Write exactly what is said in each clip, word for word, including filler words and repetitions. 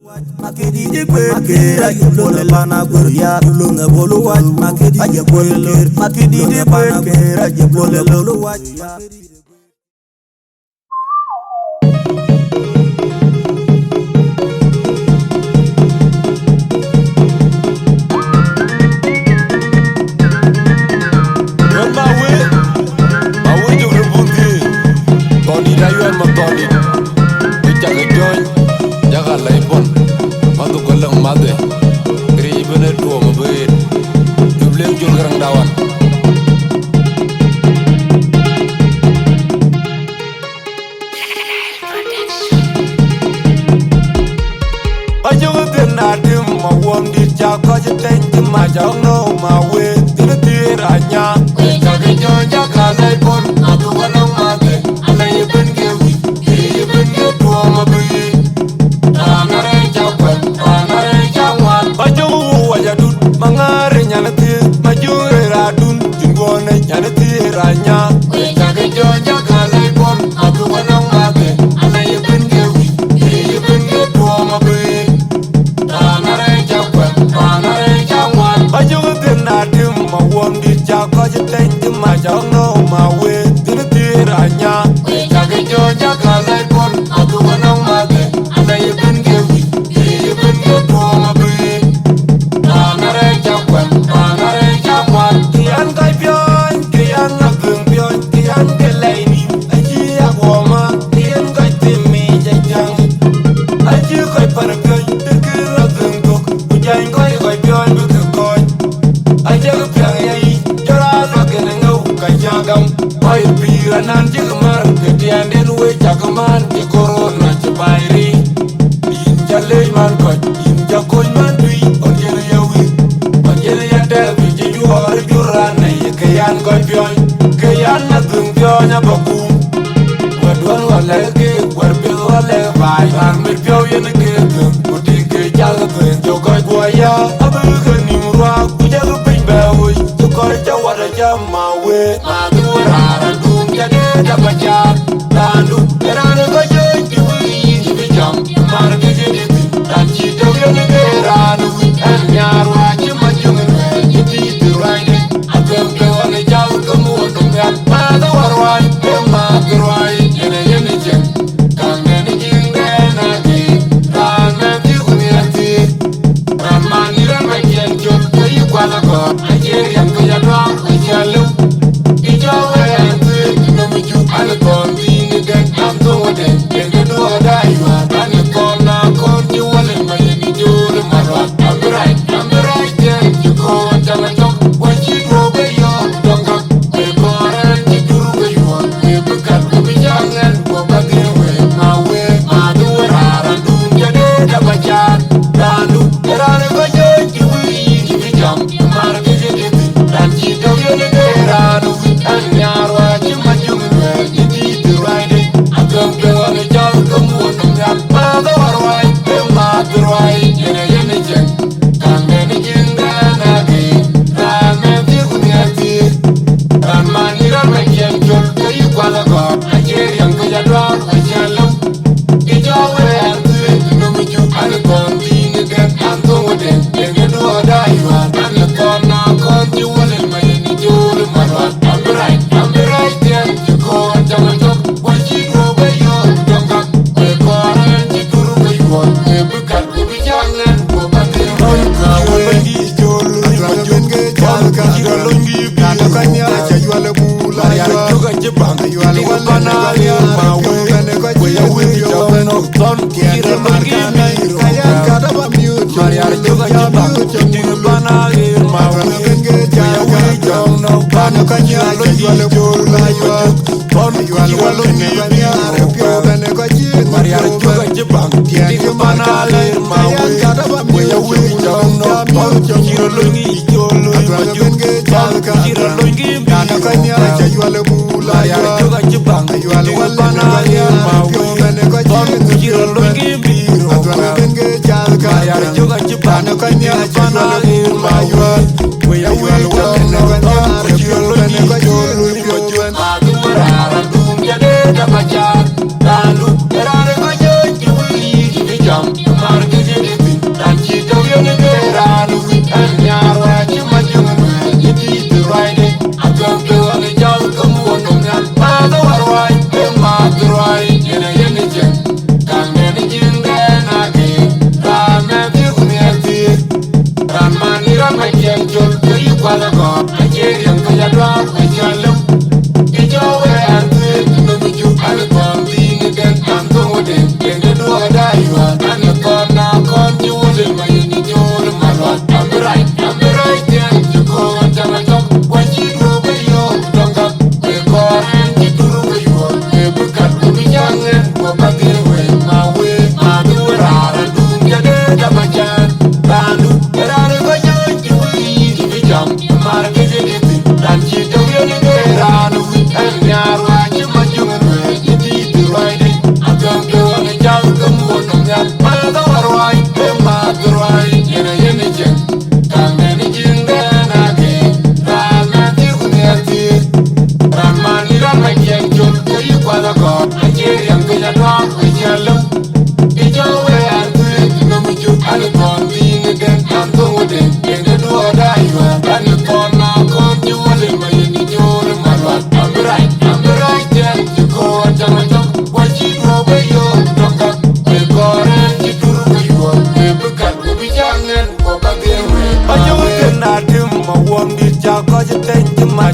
Makididi kwer kër aye bol ë pan aguer ya, lulung ë bol wac. Makididi kwer kër, makididi kwer kër aye bol ë bol wac. Wek ma wëë, ma wëë cök röt bun thiëëc. Thɔndït ayuɛɛn ma thɔndït. Wek cak ë jɔ̈ɔ̈ny, yak a lɛc pɔ̈l. Madhuk ke läŋ madhe. Këriëëc ëbën ë tuɔɔm ë bï ɣet. Jup leŋ jol Garaŋ Dawan. Ajɔk dhil na tim ma wuɔm dït ca kɔc tɛny cï mac ɔŋ nɔ̈u ma wëë dhil thiëër anya. Wek cak ë jɔ̈ɔ̈ny, yak a lɛc pɔ̈l. Madhuk ke läŋ madhe. Alɛc ëbën ke wïc, këriëëc ëbën ke tuɔɔm abï. Raan arëëc ca kuɛth, raan arëëc ca ŋuan. Ba jɔŋ wu wac adut, ma ŋaar ë nyan ë thiëëc, ma jɔŋ rëër adun, cïn guɔ̈n ë nyan ë thiëëc raan nya. Wek cak ë jɔ̈ɔ̈ny, yak a lɛc pɔ̈l. Madhuk ke läŋ madhe, alɛc ëbën ke wïc, këriëëc ëbën ke tuɔɔm abï. Raan arëëc ca kuɛth, raan arëëc ca ŋuan. Ba jɔŋ dhil na tim ma wuɔm dït ca kɔc tɛny cï mac ɔŋ nɔ̈u ma wëë dhil thiëër anya. Wek cak ë jɔ̈ɔ̈ny, yak a lɛc pɔ̈l. Madhuk ke läŋ madhe. Alɛc ëbën ke wïc, këriëëc ëbën ke tuɔɔm abï. Raan arëëc ca kuɛth, raan arëëc ca ŋuan. Kë yɛn kɔc piɔ̈ɔ̈ny, kë yɛn Aguëŋ piɔ̈ɔ̈ny, kë yɛn ke lɛc nïïm, acï ya guɔ maan, kë yɛn kɔc tim miic ë jäŋ. Acï kɔc pär piɔ̈ɔ̈ny, të kë rɔt dhëŋ thök, ku jäny kɔc kɔc piɔ̈ɔ̈ny bï ke kɔc. Acï piɛŋ ya yic, jɔl aa luak kën ŋëu, ka cä gam. Kɔc pïïr anän cïk mär, ke tiɛɛnden wec cak man, cï korona cï baai riic. Yïn ca leec man kɔc, yïn ca kony man tui, ɣɔn cïn ya wïc, ɣɔn cïn ya tɛɛp, yïn cï juɔɔr jur raan nɛy, ke yan kɔc piɔ̈ɔ̈ny, ke yan Aguëŋ piɔ̈ɔ̈ny abä kum. Wɛ̈t duɔ̈n ɣɔn lɛ̈k keek, wɛ̈t piɛth ɣɔn lɛ̈k baai, raan mit piɔ̈u yen keek thök, ku tik ke cal thëën, jɔ kɔc guɔ ya, abï ke nïm ruaak, ku jɔkï piny bɛ wöc, cï kɔc ca wat acam. Ma wëë, ma dhuk raar adum ca dee da ba caar. Raandu, raan ë kɔc jööc cï wïc yïn cï bï cam. Mar kë cï dït thïn, raan cï tök yen ke raan ë wïc. Ɛn nhiaar wäär cï ma jöŋ ë luɛɛl, cï dït ë ruaacde. Athëm ke ɣɔn ë jal ke muɔ̈ɔ̈t ë nhial. Ma dhuk ruaac, ke ma dhuk ruaac, yen ë yen ë cieŋ. Kaŋ nɛn ë jiëŋdɛn adï, raan mɛn thiëëk ku nhial thiëëk. Raan man yï raan ba ciɛn cök, ke yï kual agɔ̈ɔ̈r, acie riɛm ke ya duaar, acie alëu. Kë cɔl wëë an, thuëëc nɔm ë cuk, an, ë thɔn dhïn ë dɛ̈t, an, thou ë dɛ̈t, yen ke duɔɔr daai yuaar, an, ë thɔn na kɔn cï wal ë ma yen ë joor ë ma ruath. An, bï rac, an, bï rac tiɛɛl cï kɔn caŋ ë tök, wä cï duɔ̈ɔ̈k ë yɔ̈ɔ̈k tɔŋ käk. Wek kɔɔr ɛn cï jur ke yuɔɔr, wek bï kat ku bï jaŋ ɛn guɔ bä dhil wek ma wek ma dhuk raar adum ca dee da ba caar. Raandu, raan ë kɔc jööc cï wïc yïn cï bï cam, mar kë cï dït thïn, raan cï tök yen ke raan ë wïc. Ɛn nhiaar wäär cï ma jöŋ ë luɛɛl, cï dït ë ruaacde. Athëm ke ɣɔn ë jal ke muɔ̈ɔ̈t ë nhial, ma dhuk ruaac, ke ma dhuk ruaac, yen ë yen ë cieŋ. Kaŋ nɛn ë jiëŋdɛn adï, raan mɛn thiëëk ku nhial thiëëk. Raan man yï raan ba ciɛn cök, ke yï kual agɔ̈ɔ̈r, acie riɛm ke ya duaar, acie alëu. Kë cɔl wëë an, thuëëc nɔm ë cuk, an, ë thɔn dhïn ë dɛ̈t, an, thou ë dɛ̈t, yen ke duɔɔr daai yuaar, an, ë thɔn na kɔn cï wal ë ma yen ë joor ë ma ruath. An, bï rac, an, bï rac tiɛɛl cï kɔn caŋ ë tök, wä cï duɔ̈ɔ̈k ë yɔ̈ɔ̈k tɔŋ käk. Wek kɔɔr ɛn cï jur ke yuɔɔr, wek bï kat ku bï jaŋ ɛn guɔ bä dhil wek ma wek. Mariar cök acï baŋ, tik pan aler ma wëi, wëi awëi cɔŋ nɔm, pan ku cï rɔt lony ë col lony ma juk, pan ku cï rɔt lony ke bï rɔt. Mariar cök acï baŋ, tik pan aler ma wëi, pan ku cï rɔt lony ke bï rɔt. Mariar cök acï baŋ, tik pan aler ma wëi, wëi awëi cɔŋ nɔm, pan ku cï rɔt lony ë col lony ma juk. Adhum raar adhum ca dee da ba caar. Raandu, raan ë kɔc jööc cï wïc yïn cï bï cam. Mar kë cï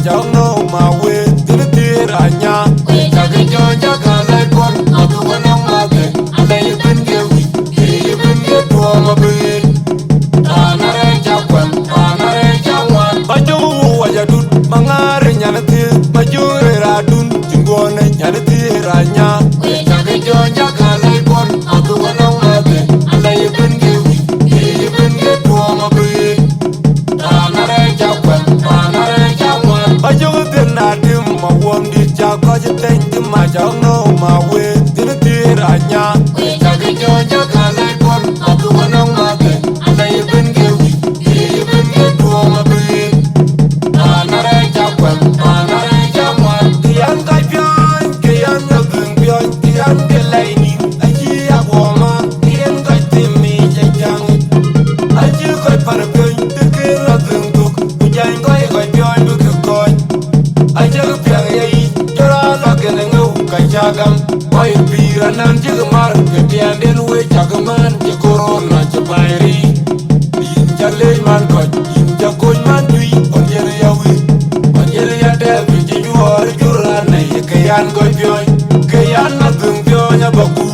Cak nɔ̈k ma wëët, thïn thiëër anya. Wëët cak jɔ̈ɔ̈ny, cak alɛc puɔl, ma dhuk ënɔŋ madhë. Alɛc ëbën ke wïc, ke ëbën ke tuɔɔm abëër. Raan arɛɛc cak kuɛm, raan arɛɛc cak ŋuan. Ma jɔ̈k wok wac adut, ma ŋaar ë nyan ë thiëër, ma jɔ̈k rëër adun, cïn guɔ̈n ë nyan ë thiëër anya. Wëët cak jɔ̈ɔ̈ny, cak alɛc puɔl, ma dhuk ënɔŋ madhë. Alɛc ëbën ke wïc, ke ëbën ke tuɔɔm abëër. Raan arɛɛc cak kuɛm, raan arɛɛc cak ŋuan. Ajɔk dhil na tim ma wuɔm dït cak kɔc ë thɛny tim ma cak nɔ̈k ma wëët, thïn thiëër anya. Wëët cak jɔ̈ɔ̈ny, cak alɛc puɔl, ma dhuk ënɔŋ madhë. Alɛc ëbën ke wïc, ke ëbën ke tuɔɔm abëër. Raan arɛɛc cak kuɛm, raan arɛɛc cak ŋuan. Kë yɛn ka piɔ̈ɔ̈ny, kë yɛn ka dhëŋ piɔ̈ɔ̈ny, kë yɛn ke lɛc nïn. Acï aguɔ̈ɔ̈ma, yen kɔc tim mic ë jäŋ. Acï kɔc pär piööny, bï ke lɔ dhëŋ thök, ku jäny kɔc ë kɔc piɔ̈ɔ̈ny bï ke kɔc. Acïk piɛŋ ye yic, jɔl aa lɔ kɛn ë ŋëu ka cä gam. Kɔc pïïr anɛn cïk mar, ke tiɛɛnden wëë cak mään cï korona cï baai riic. Yïn cä leec man kɔc, yïn cä kony man tui, ɣɔn yen ya wïc, ɣɔn yen ya dɛɛp, yïn cï juɔɔr jur raan nɛy, ke yan kɔc piɔ̈ɔ̈ny, ke yan adhëŋ piɔ̈ɔ̈ny abä kum.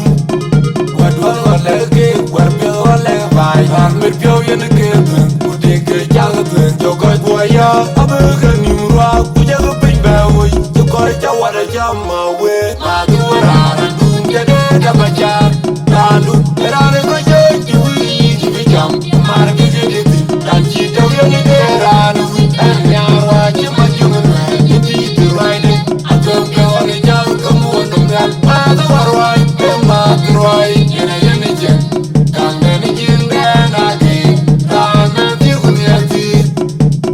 Wät duɔl ɣɔn lɛ̈k keek, wär piɛth ɣɔn lɛ̈k baai, raan mit piɔ̈u yen keek dhuëëŋ, ku tik ke cak dhuëëŋ, jɔ kɔc guɔ ya, abï ke nïm ruaak, ku jɔkï piny bɛ woi, cï kɔc cä wat acam ma wëët, ma dhuk raar adun, jɔ dee dap acaar. Raandu, ë raan ë kɔc jɔ̈ɔ̈ny cï wïc yïn cï bï cam, mar kë cï dït thïn, raan cï tɔ̈u yen ë ke raan ë wïc, ɛn nhiaar wäär cï ma jöŋ ë nuɛɛr, cï tiit ë ruaide, athöŋ piɔ̈u ë jal ke muɔ̈ɔ̈n nɔm nhial, määth ë wäruai, ë määth ruai, yen ë yen ë cieŋ, kaŋdɛn ë jiëŋdɛn agëër, raan mɛnh thiëëk ku nhial thïïr.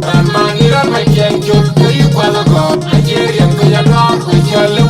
Raan man ë raan mac ciɛɛŋ col, ke yï kual ë gɔ̈ɔ̈r, acie riɛm ke ya dɔ̈ɔ̈r, ku cä lëu.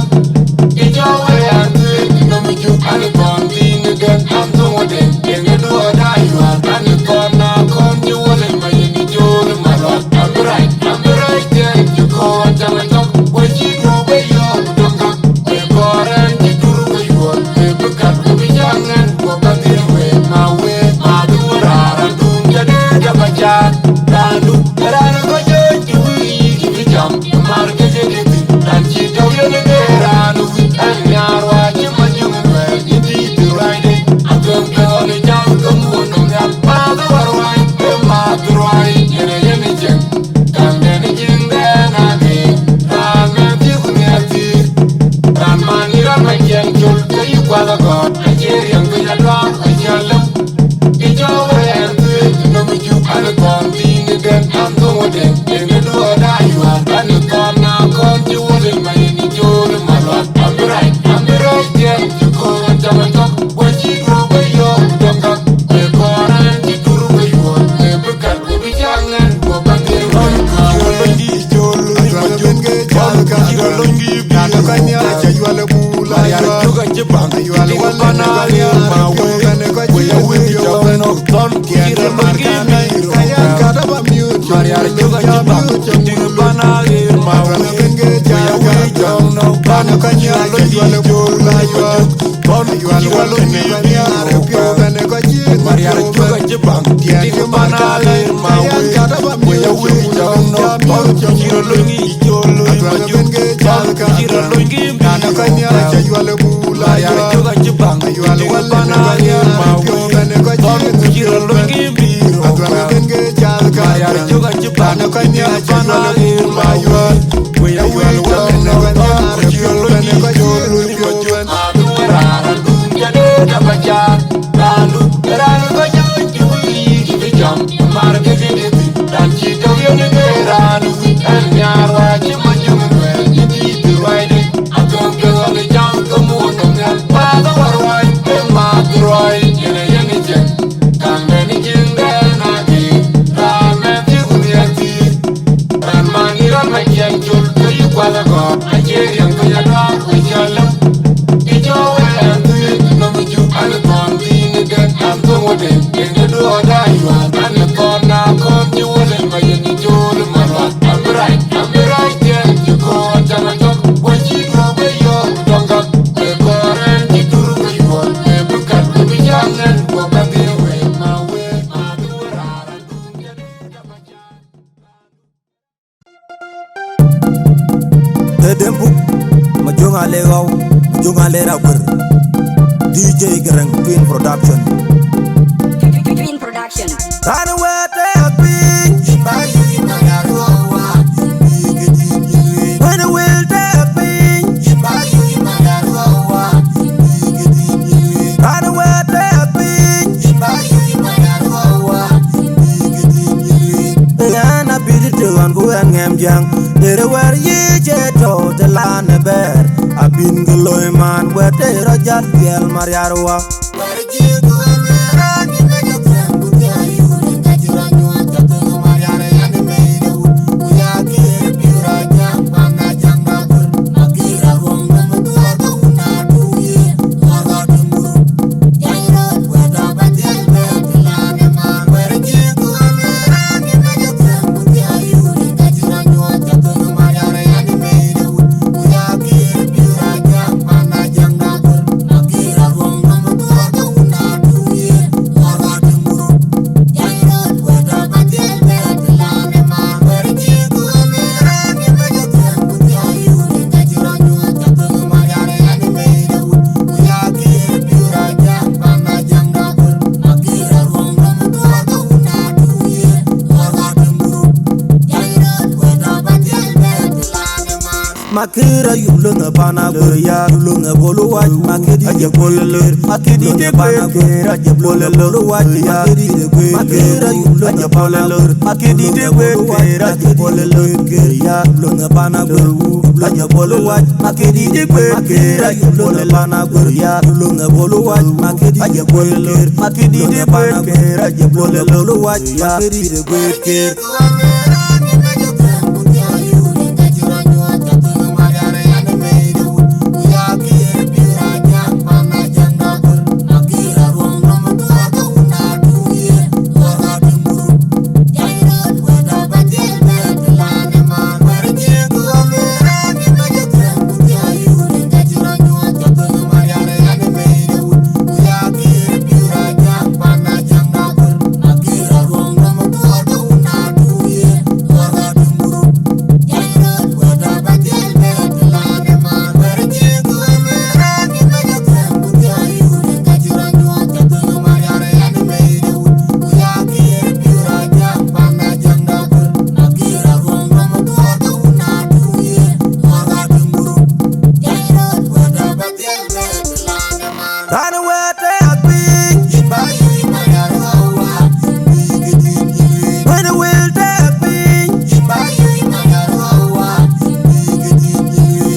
Yï cɔɔk wëë an, thuëëc nɔm ë cuk, an, ë thɔn thiin ë dɛ̈t, an, thoŋ ë dɛ̈t, yen ë duɔɔr daai yuaar, an, ë thɔn na kɔn cï wël ë ma yen ë cool ë ma luak. An, bï rac, an, bï rac tiɛɛl cï kɔɔr cam ë tök, wël cï duɔ̈ɔ̈k bë yɔ̈ɔ̈k ë tök käk. Ë kɔɔr ɛn cï tur ke yuɔɔr, ë bï kat ku bï cä ŋɛn, ku bä dhil wëët ma wëët, ma dhuk raar adun, jɔ dee dap acaar. Raandu, ë raan ë kɔc jɔ̈ɔ̈ny cï wïc yïn cï bï cam, ë mar kë cï dït thïn, raan cï tɔ̈u yen ë ke raan ë wïc, ɛn nhiaar wäär cï ma jöŋ ë nuɛɛr, cï tiit ë ruaide, athöŋ piɔ̈u ë jal ke muɔ̈ɔ̈n nɔm nhial, määth ë wäruai, ë määth ruai, yen ë yen ë cieŋ. Kaŋdɛn ë jiëŋdɛn agëër, raan mɛnh thiëëk ku nhial thïïr. Raan man ë raan mac ciɛɛŋ col, ke yï kual ë gɔ̈ɔ̈r, acie riɛm ke ya dɔ̈ɔ̈r, ku cä lëu. Yï cɔɔk wëë an, thuëëc nɔm ë cuk, an, ë thɔn thiin ë dɛ̈t, an, thoŋ ë dɛ̈t, yen ë duɔɔr daai yuaar, an, ë thɔn na kɔn cï wël ë ma yen ë cool ë ma luak. An, bï rac, an, bï rac tiɛɛl cï kɔɔr cam ë tök, wël cï duɔ̈ɔ̈k bë yɔ̈ɔ̈k ë tök käk. Ë kɔɔr ɛn cï tur ke yuɔɔr, ë bï kat ku bï cä ŋɛn, ku bä dhil wëët ma wëët. Mariar cök acï baŋ, tik pan aɣeer ma wëët, wëc awëc jɔŋ nɔ̈k, thɔn ku cï rɔt lony ŋic col lony ma jök, thɔn ku cï rɔt lony kë bï rɔt kaŋ. Mariar cök acï baŋ, tik pan aɣeer ma wëët, thɔn ku cï rɔt lony kë bï rɔt kaŋ. Mariar cök acï baŋ, tik pan aɣeer ma wëët, wëc awëc jɔŋ nɔ̈k, thɔn ku cï rɔt lony ŋic col lony ma jök. Raandu, ë raan ë kɔc jɔ̈ɔ̈ny cï wïc yïn cï bï cam, mar kë cï dït thïn, raan cï tɔ̈u yen ë ke raan ë wïc, ɛn nhiaar wäär cï ma jöŋ ë nuɛɛr, cï tiit ë ruaide, athöŋ piɔ̈u ë jal ke muɔ̈ɔ̈n nɔm nhial, määth ë wäruai, ë määth ruai, yen ë yen ë cieŋ, kaŋdɛn ë jiëŋdɛn agëër, raan mɛnh thiëëk ku nhial thïïr. Raan man ë raan mac ciɛɛŋ col, ke yï kual ë gɔ̈ɔ̈r, acie riɛm ke ya dɔ̈ɔ̈r, ku cä lëu. Yï cɔɔk wëë an, thuëëc nɔm ë cuk, an, ë thɔn thiin ë dɛ̈t, an, thoŋ ë dɛ̈t, yen ë duɔɔr daai yuaar, an, ë thɔn na kɔn cï wël ë ma yen ë cool ë ma luak. An, bï rac, an, bï rac tiɛɛl cï kɔɔr cam ë tök, wël cï duɔ̈ɔ̈k bë yɔ̈ɔ̈k ë tök käk. Ë kɔɔr ɛn cï tur ke yuɔɔr, ë bï kat ku bï cä ŋɛn, ku bä dhil wëët ma wëët, ma dhuk raar adun, jɔ dee dap acaar. Era Wer. D J Garang Twin Production. Twin Production. Run away, take a pin. When I will take a pin. Run away, take a pin. Ɣɛn abï të ɣɔn ku ɣɛn ŋɛm jäŋ, dërë wɛ̈r yic ë tɔ̈u të lan ë bɛ̈ɛ̈r, abïn ke loi man wɛ̈t të rɔt jäl dhiɛl mariar wä. Makir ayup löŋ ë pan Aguer ya, löŋ ë bol wac, Makir aje bol lër, Makir löŋ ë pan Aguer aje bol lër wac, Makir ë guer, Makir ayup löŋ ë pan Aguer, Makir ë guer, Makir aje bol lër kër ya, löŋ ë pan Aguer, aje bol wac, Makir ë guer, Makir ayup löŋ ë pan Aguer ya, löŋ ë bol wac, Makir aje bol lër, Makir ë guer, Makir aje bol lër wac, Makir ë guer kër. Run away, take a pin. When I will take a pin.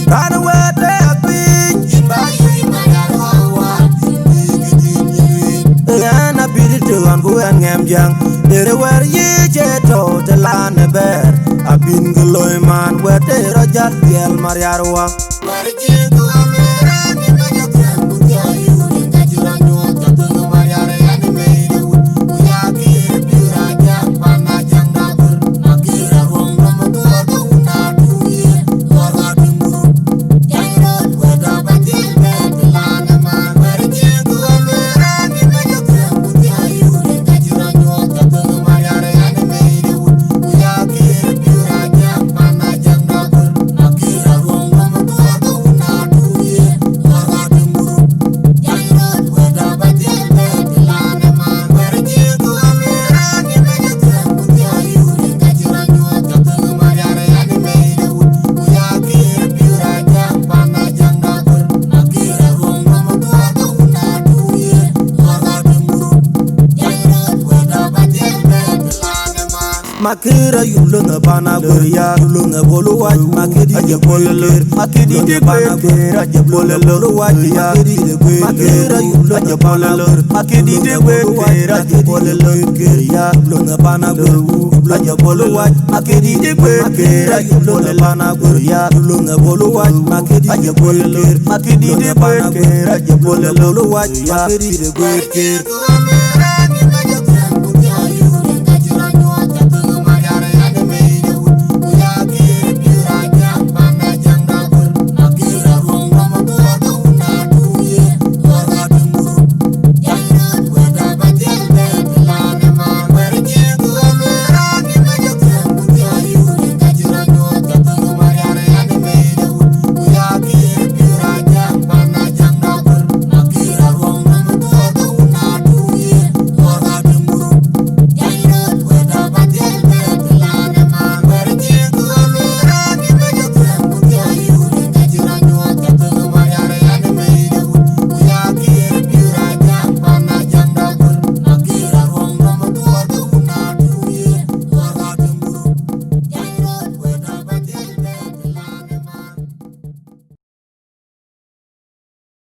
Run away, take a pin. Ɣɛn abï të ɣɔn ku ɣɛn ŋɛm jäŋ, dërë wɛ̈r yic ë tɔ̈u të lan ë bɛ̈ɛ̈r, abïn ke loi man wɛ̈t të rɔt jäl dhiɛl mariar wä. Makir ayup löŋ ë pan Aguer ya, löŋ ë bol wac, Makir aje bol lër, Makir ë pan Aguer aje bol lër wac ya, Makir ayup löŋ ë pan Aguer, Makir ë guer kër aje bol lër kër ya, löŋ ë pan Aguer aje bol wac, Makir ë guer kër aje bol lër pan Aguer ya, löŋ ë bol wac, Makir aje bol lër, Makir ë pan Aguer aje bol lër wac, Makir ë guer kër.